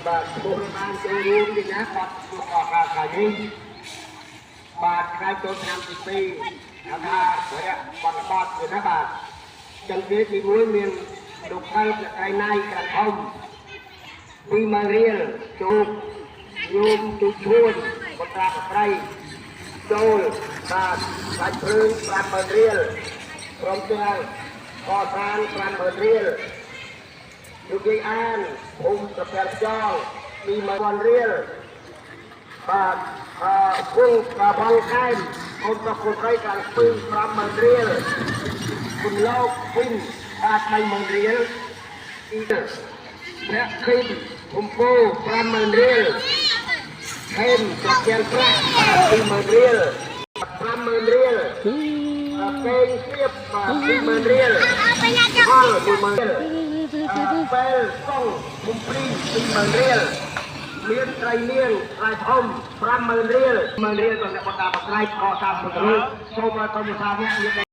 បាទពលបានចូលរួមពីណាគាត់ពួកអកាថ្ងៃនេះបាទថ្ងៃចូលឆ្នាំទី2ហៅថាវរៈបនបតគឺណាបាទចឹងគេទី1មានលោកខែអ្នកក្រៃណៃក្រាំធំ20000រៀលជួបញោមទូឈួនបត្រាប្រៃចូលបាទសាច់ភ្លើង50000រៀលព្រមទាំងកសាង50000រៀល លោកយាយអានភូមិត្រពាំងខ្យង20000រៀលបាទអឺគង់កាវងខែមអូនប្រុសកូនស្រីខាងស្ពឺ50000រៀលគុណលោកវិញបាទ30000រៀលអ៊ីអ្នកខិមភូមិពោ50000រៀលខេមត្រពាំងប្រាក់បាទ20000រៀល50000រៀលកេងសៀបបាទ20000រៀលផល10000រៀល ពេលកង់បំព្រី20000រៀលមានត្រីនាងត្រៃធំ50000រៀល10000រៀលដល់អ្នកបតាបត្រៃកសាងពុទ្ធរូបសូមឲ្យក្រុមសាវកមាន